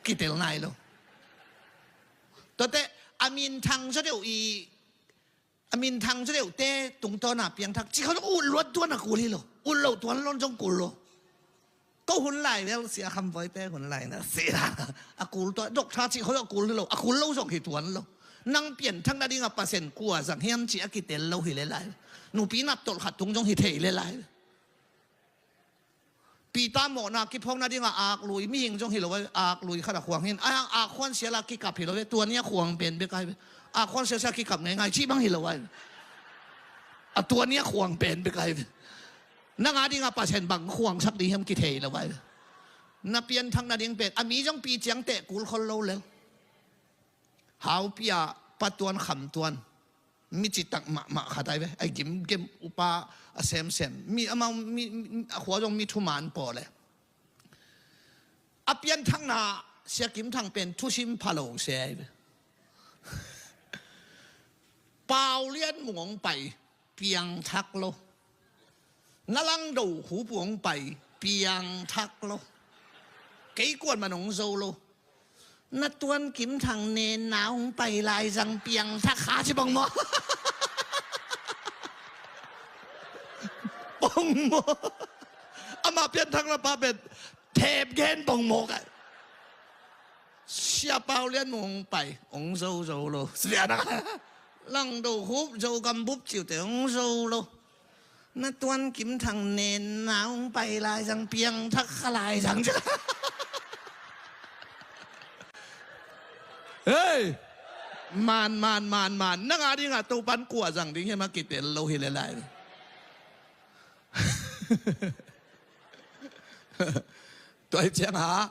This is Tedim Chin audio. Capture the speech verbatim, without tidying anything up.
kitel nai lo. Tuate a minthang zaw deuh i, a minthang zaw deuhte tungtawna piangthak cih khawng zong ut luat tuan a kul hi lo. Ut loh tuan lo zong kul lo. Ko hun lai vel, Sia Kham Voi te hun lai na, sia, a kul tuan, doctor cih khawng a kul hi lo, a kul lo zong hi tuan lo. Nang pianthak nading a Pasian kua zang hiam cih a kitel lo hi le lai. Nupi nat tolh khat tung zong hi thei le lai. Peter mawhna kiphawk nading a aklui, mihing zong hi lo ai, aklui khat a khuang hi in, a, akhuan sial a kikap hi lo ve, tua ni a khuang pen bek ai ve. Akhuan sial sial a kikap ngeingai cih bang hi lo ai ve. A tua ni a khuang pen bek ai ve. Nang a ding a Pasian bang khuangsak ding hiam kithei lo ai ve. Na pianthak nading pen a mi zong pi ciang teh kul khol lo lel. Haupi a Pa Tuan Kham Tuan, mi citak mahmah khat ai ve, a gimgem upa a semsem, mi amau mi, mi, a khua zong mi thuman pawl e. A pianthakna Sia Kim Thang pen thusim pha lo se ai ve. Pau Lian Mung hong pai, piangthak lo. Na Lang Do Hup hong pai, piangthak lo. Kei kuan man hong zo lo. Na Tuan Kim Thang nenna hong pai lai zang piangthak kha ci bang maw? Bang maw? Ama pianthakna pa pen thep gen bang maw kai. Sia Pau Lian Mung hong pai, hong zo zo lo. Sia na Lang Do Hup, Zogam bup ciute hong zo lo. Na Tuan Kim Thang nenna hong pai lai zang piangthak kha lai zang. Hei! Man, man, man, man. Nang a ding a Topan kua zang ding hiam a kitel lo hi le lai. Tua hi ciang a